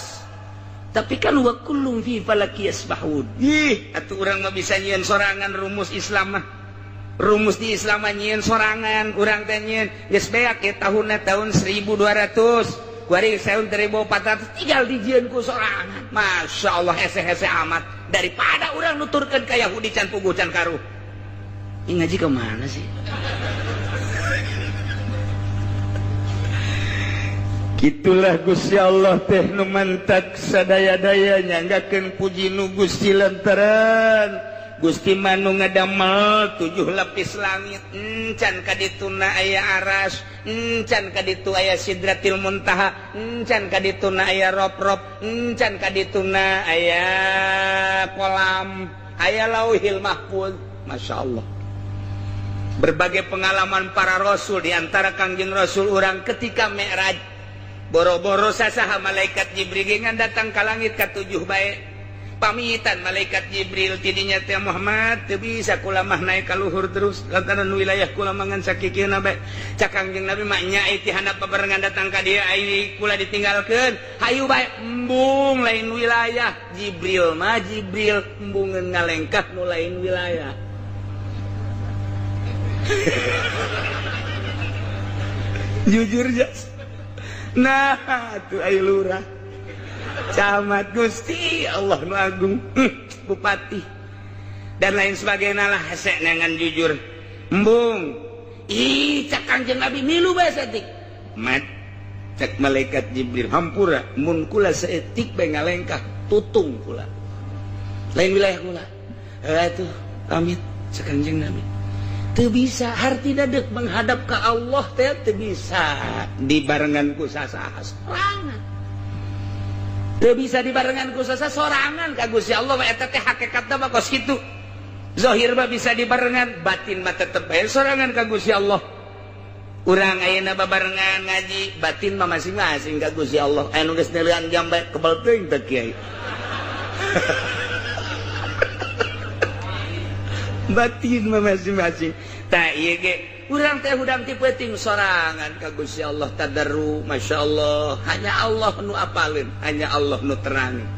Tapi kan wa kullum fi falaki yasbahun. Ih, atuh urang mah bisa nyieun sorangan rumus Islam mah. Rumus di Islam nyieun sorangan, urang teh nyieun geus beak ye tahunna tahun 1200, kuari tahun 1400 tinggal dijieun ku sorangan. Masya Allah hese-hese amat daripada urang nuturkeun ka Yahudi can puguh can karuh. Ini ngaji ke mana sih? Kitulah Gusti Allah teh nu mantak sadaya-daya nyanggakeun puji nu Gusti lantaran Gusti manu ngadamel 7 lapis langit, encan kadituna aya aras, encan kaditu aya sidratil muntaha, encan kadituna aya rob-rob, encan kadituna aya kolam, aya lauhil mahfuz. Masya Allah. Berbagai pengalaman para rasul, diantara Kangjeng Rasul urang ketika Mi'raj, boro-boro sasaha malaikat Jibril ngan datang ka langit ka 7 bae. Pamitan malaikat Jibril tidinya teh Muhammad teu bisa kula mah naik ka luhur terus lantaran wilayah kula mangan sakikieuna bae. Cak Kangjeng Nabi mah nya ti handap babarengan datang ka dieu ai kula ditinggalkeun hayu bae embung lain wilayah. Jibril mah Jibril embungeun ngalengkah nu lain wilayah. Jujur jas. Nah atuh ai lurah camat Gusti Allah nu agung, bupati dan lain sebagainya lah hese nengan jujur embung. Ih cak Kangjeng Nabi milu bae saeutik mat. Cak malaikat Jibril hampura mun kula saeutik bae ngalengkah tutung kula lain wilayah kula. Heuh atuh pamit cak Kangjeng Nabi teu bisa hartina deuk menghadap ka Allah teh teu bisa dibarengan ku sasaha sorangan. Teu bisa dibarengan ku sasa sorangan ka Gusti Allah mah eta teh hakikatna mah kos kitu. Zahir mah bisa dibarengan, batin mah tetep bae sorangan ka Gusti Allah. Urang ayeuna babarengan ngaji, batin mah masing-masing ka Gusti Allah. Anu geus neulean jam bae kebel teuing teh kiai. Batin mah masing-masing. Tah ieu ge urang teh hudang ti peuting sorangan ka Gusti Allah tadarru, Masya Allah. Hanya Allah nu apaleun, hanya Allah nu terangin.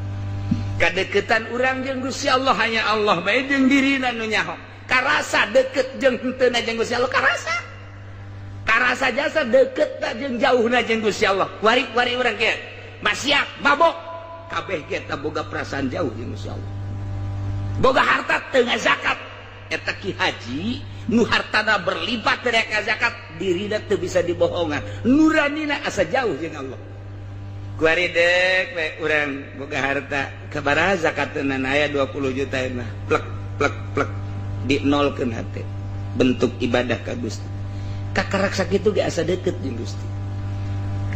Kadeketan urang jeung Gusti Allah hanya Allah bae jeung dirina nu nyaho. Karasa deket jeung henteu jeung Gusti Allah karasa. Karasa jasa deket jeung jauhna jeung Gusti Allah. Wari-wari urang kieu masiak mabok kabeh ge teh boga perasaan jauh jeung Gusti Allah. Boga harta teu ngazakat eta ki haji nu hartana berlipat dari zakat dirina teu bisa dibohongan nuranina asa jauh jeung Allah. Kuari deuk we urang boga harta kabaraha zakatna aya 20 juta mah plek plek plek. Dinolkeun hate bentuk ibadah ka Gusti. Kakarak sakitu ge asa deukeut jeung Gusti.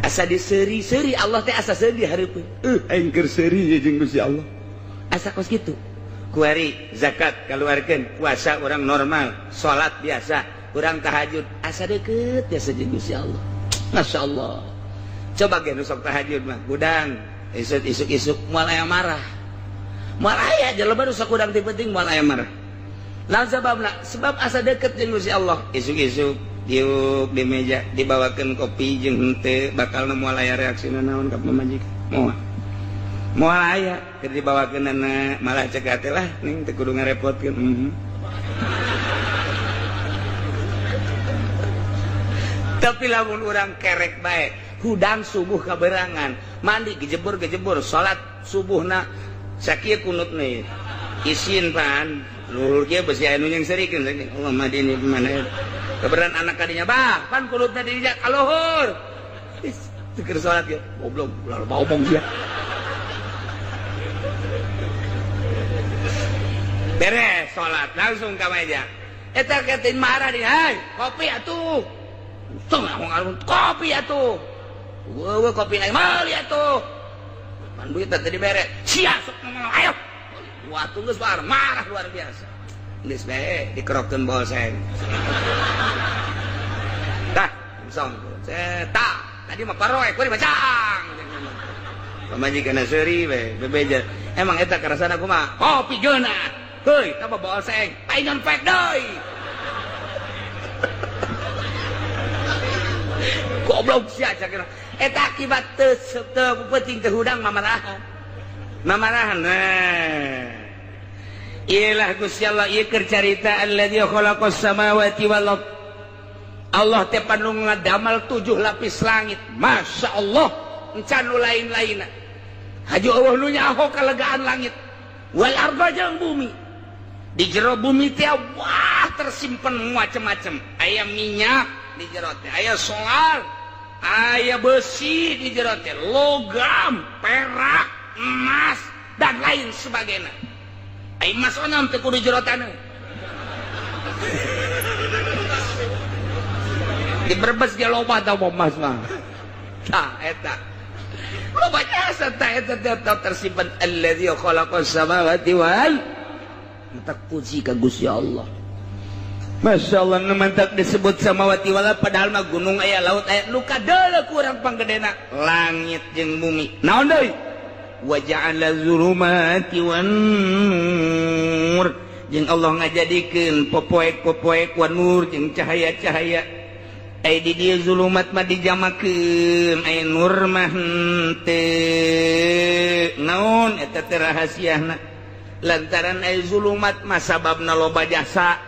Asa diseuri-seuri Allah teh asa seuri di hareupeun. Aing keur seuri jeung Gusti Allah. Asa kos kitu. Kuari zakat kaluarkeun, puasa urang normal, salat biasa, urang tahajud, asa deukeut biasa jeung Gusti Allah. Masya Allah. Coba ge nu sok tahajud mah, gudang, isuk-isuk moal aya marah. Moal aya jelema nu sok gudang ti penting moal aya marah. Naon sababna? Sebab asa deukeut jeung Gusti Allah. Isuk-isuk diuk di meja dibawakeun kopi jeung henteu bakal moal aya reaksina naon ka pamajikan. Moal. Moal aya keur dibawakeunana malah cek hate lah ning teu kudu ngarepotkeun. Tapi lamun urang kerek bae, hudang subuh kaberangan, mandi gejebur-gejebur, salat subuhna sakieu kunutna ieu. Isin pan, luhur kieu besi anu yang serikeun Allah mah dini mana. Keberan anak kadinya bah, pan kunutna di dinya ka luhur. Teu keur salat ge, goblok, ulah loba omong sia. Beres salat langsung ka meja. Eta ketin marah di, "Hai, kopi atuh." Kopi atuh. Weuh kopi lain meuli atuh. Pan duit teh dibere. Sia sok ngomong ayo. Wah geus marah luar biasa. Geus bae dikerokeun bolseng. Tah, langsung. Tah, tadi mah paroe kuari bacang. Pamajikan seuri bae bebeja. Emang eta karasana kumaha? Kopi geunah. Heuy, tah bolseng. Paingan pek deui. Goblok sia cakira. Eta akibat teu penting teu hudang mamarahan. Mamarahan. Nah. Iyalah Gusti Allah ieu keur carita alladzi khalaqas samawati wal ard. Allah teh panu ngadamal 7 lapis langit. Masya Allah, encan nu lain-lainna. Haju Allah nu nyaho kalegaan langit. Wal arda jeung bumi. Di jero bumi teh wah tersimpen macem-macem. Aya minyak di jero teh, aya solar, aya besi di jero teh, logam, perak, emas dan lain sebagainya. Ai emas onon teu kudu jero taneuh. Di Brebes ge loba tah emas mah. Tah eta. Loba jasa tah eta teh tersimpan alladzi khalaqas samawati wal mantak puji ka Gusti Allah. Masya Allah, mantak disebut samawati wal padahal mah gunung aya laut aya nu kadeuleu ku urang panggedena langit jeung bumi. Naon deui? Wa ja'ala dzulumati wan nur. Jeung Allah ngajadikeun popoek-popoek wan nur jeung cahaya-cahaya. Ai di dieu zulumat mah dijamakeun, ai nur mah henteu. Naon eta teh rahasiana? Lantaran ai zulumat mah sababna loba jasa.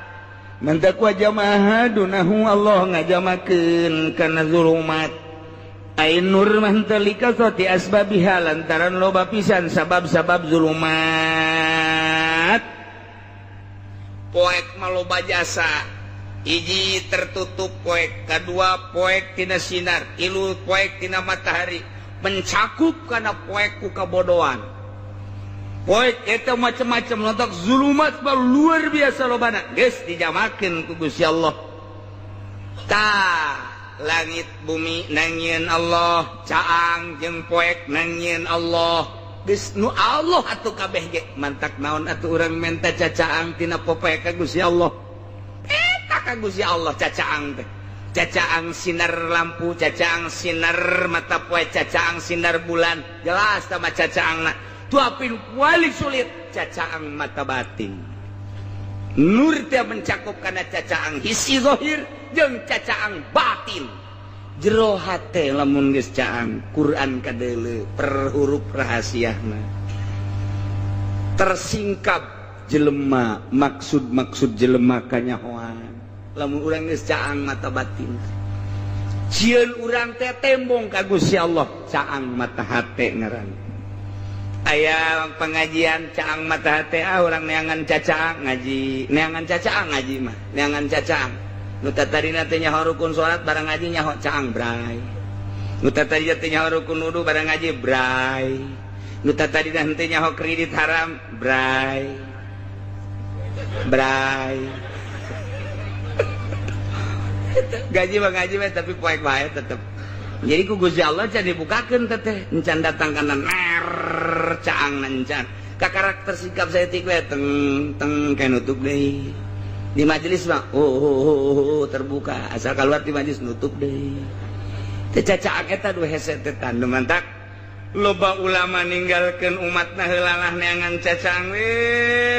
Mantak wa jamaah dunahu Allah ngajamakeun kana zulumat. Ai nur mah henteu likasati asbabiha lantaran loba pisan sabab-sabab zulumat. Poek mah loba jasa. Hiji tertutup poek, kadua poek tina sinar, tilu poek tina matahari, mencakup kana poek ku kabodohan. Poek eta macam-macam lontak zulumat mah luar biasa lobana. Geus dijamakeun ku Gusti Allah. Tah, langit bumi nangieun Allah, caang jeung poek nangieun Allah. Geus nu Allah atuh kabeh ge mantak naon atuh urang menta cacaang tina popoek ka Gusti Allah. Eta ka Gusti Allah cacaang teh. Cacaang sinar lampu, cacaang sinar mata poe, cacaang sinar bulan. Jelas tah mah cacaangna. Tuapin paling sulit cacaang mata batin. Nur teh mencakup kana cacaang hisi zahir jeung cacaang batin. Jero hate lamun geus caang Quran kadeuleu per huruf rahasiana. Tersingkap jelema maksud-maksud jelema kanyahoan. Lamun urang geus caang mata batin. Sieun urang teh tembong ka Gusti Allah, caang mata hate ngaran. Aya pengajian caang mata hate ah urang neangan cacaang ngaji, neangan cacaang ngaji mah, neangan cacaang. Nu tatadina teh nyaho rukun salat barang ngaji nyaho caang bray. Nu tatadina teh nyaho rukun wudu barang ngaji bray. Nu tatadina henteu nyaho kredit haram bray. Bray. Gaji mah gaji mah tapi poek bae tetep. Jadi ku Gusti Allah can dibukakeun teteh, encan datang kana ner caang encan. Ka karakter sikap saya tik we teng teng kayak nutup deui. Di majelis mah oh, terbuka, asal keluar di majelis nutup deui. Teu cacaang eta du hese teh tandu mantak. Loba ulama ninggalkeun umatna heulalah neangan cacaang we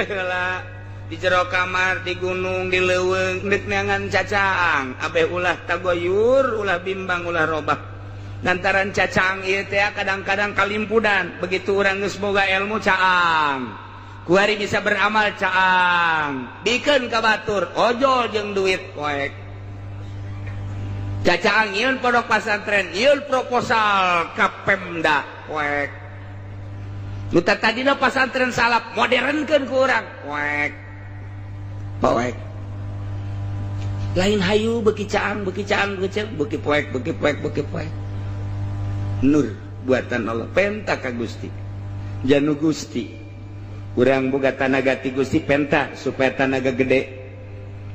heula. Di jero kamar, di gunung, di leuweung deuk neangan cacaang, abeh ulah tagoyur, ulah bimbang, ulah robah. Lantaran cacaang ieu teh kadang-kadang kalimpudan, begitu urang geus boga ilmu caang. Kuari bisa beramal caang, bikeun ka batur, ojol jeung duit poek. Cacaang ieu pondok pasantren, ieu proposal ka Pemda poek. Nu tadina pasantren salaf modernkeun ku urang poek. Poek. Lain hayu beki caang, beki caang, beki caang, beki poek, beki poek, beki poek. Nur buatan Allah, penta ka Gusti. Janu Gusti. Urang boga tanaga ti Gusti penta supaya tanaga gede.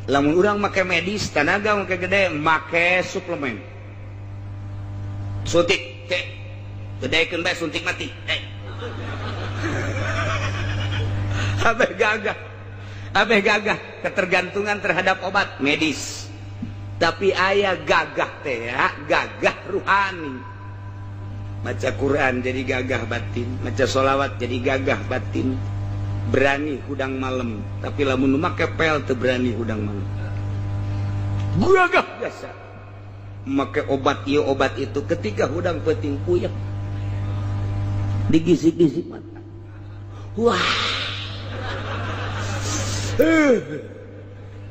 Lamun urang make medis, tanaga make gede, make suplemen. Suntik, teh. Gedekeun bae suntik mati. Eh. Abeh gagah. Abeh gagah ketergantungan terhadap obat medis. Tapi aya gagah teh ya, gagah ruhani. Maca Quran jadi gagah batin, maca sholawat jadi gagah batin. Berani hudang malam, tapi lamun make pel teu berani hudang malam. Gagah biasa. Make obat ieu obat itu ketika hudang peuting puyeng. Digisik-gisik mata. Wah.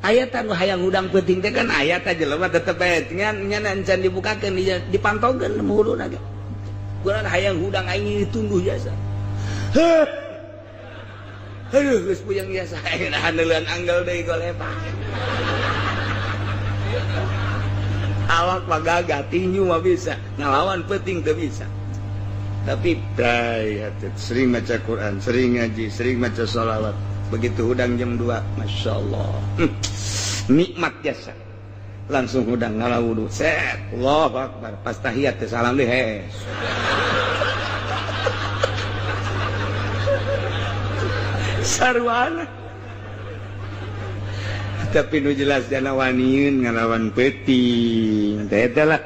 Ayat anu hayang hudang peuting teh kan ayat aja jelema tetep bae ngan nya encan dibukakeun dipantaukeun huluna ge. Kurang hayang hudang aing ditunduh jasa. Aduh geus puyeng jasa nahan neuleun anggal deui golepa. Awak mah gagah tinju mah bisa, ngalawan peuting teu bisa. Tapi bray sering maca Quran, sering ngaji, sering maca sholawat. Begitu hudang jam 2, Masya Allah, nikmat jasa. Langsung hudang ngalah wudu, set, Allahu Akbar. Pas tahiyat teh salam deh, hes. Sarwana. Tapi nu jelas jana waniun ngalawan peuting. Teh eta lah.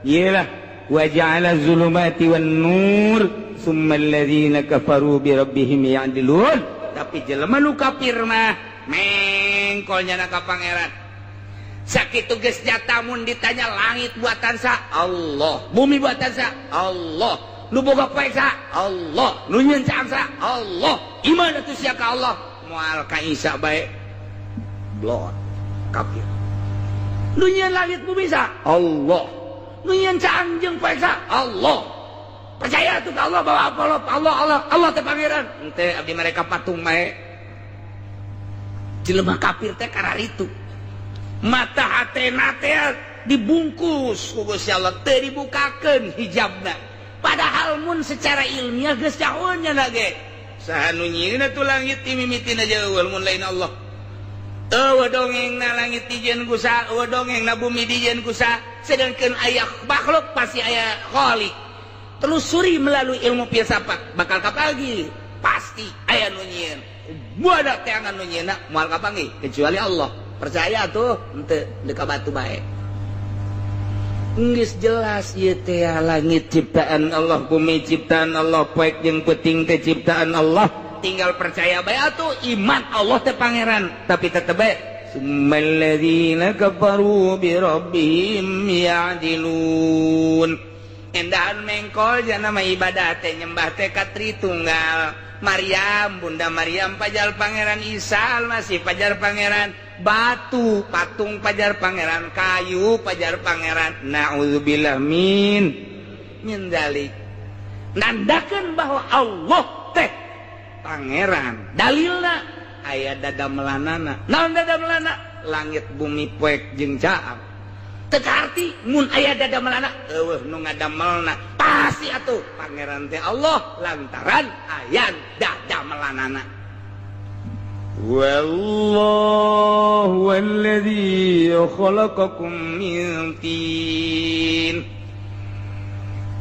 Ieu lah wa ja'ala zulumati wan nur summa alladzina kafaru bi rabbihim ya'dilun. Tapi jelema nu kafir mah mengkol nyana ka pangeran. Sakitu geus nyata mun ditanya langit buatan sa Allah, bumi buatan sa Allah, nu boga poek sa Allah, nu nyieun caang sa Allah. Iman atuh sia ka Allah, moal ka Isa bae. Blot kafir. Nu nyieun langit bumi sa Allah, nu nyieun caang jeung poek sa Allah. Percaya tuh ke Allah bahwa Allah Allah Allah Allah teh pangeran. Ente abdi mereka patung mae. Jelema kafir teh kararitu. Mata hatena teh dibungkus ku Gusti Allah, teu dibukakeun hijabna. Padahal mun secara ilmiah geus jauh nya ge. Saha nu nyieunna tuh langit ti mimitina jauh mun lain Allah. Eueuh dongengna langit dijieun ku saha, eueuh dongengna bumi dijieun ku saha. Sedangkeun aya makhluk pasti aya khalik. Telusuri melalui ilmu filsafat bakal kapagi pasti aya nu nyieun. Buada teangan nu nyieunna moal kapanggih kecuali Allah. Percaya tuh henteu deuk ka batu bae. Geus jelas ieu teh langit ciptaan Allah, bumi ciptaan Allah, poek jeung peuting teh ciptaan Allah. Tinggal percaya bae atuh iman Allah teh pangeran, tapi tetep bae summal ladzina kafaru bi rabbihim ya'dilun. Endahan mengkol jana mah ibadah teh nyembah teh ka Tritunggal. Maryam, Bunda Maryam pajar Pangeran Isa Almasih pajar Pangeran, batu patung pajar Pangeran, kayu pajar Pangeran. Nauzubillah min dzalik. Nandakeun bahwa Allah teh Pangeran. Dalilna aya dada melanana. Naon dada melana? Langit bumi poek jeung caang. Teu kaarti mun aya dada melana eueuh nu ngadamelna pasti atuh pangeran teh Allah lantaran aya dada melanana. Wallahu alladzi khalaqakum min tin.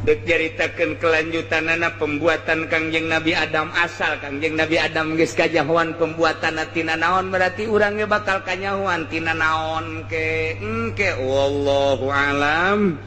Dek caritakeun kelanjutanana pembuatan Kangjeng Nabi Adam, asal Kangjeng Nabi Adam geus kajahoan pembuatan tina naon, berarti urang ge bakal kanyahoan tina naon ke engke, wallahu alam.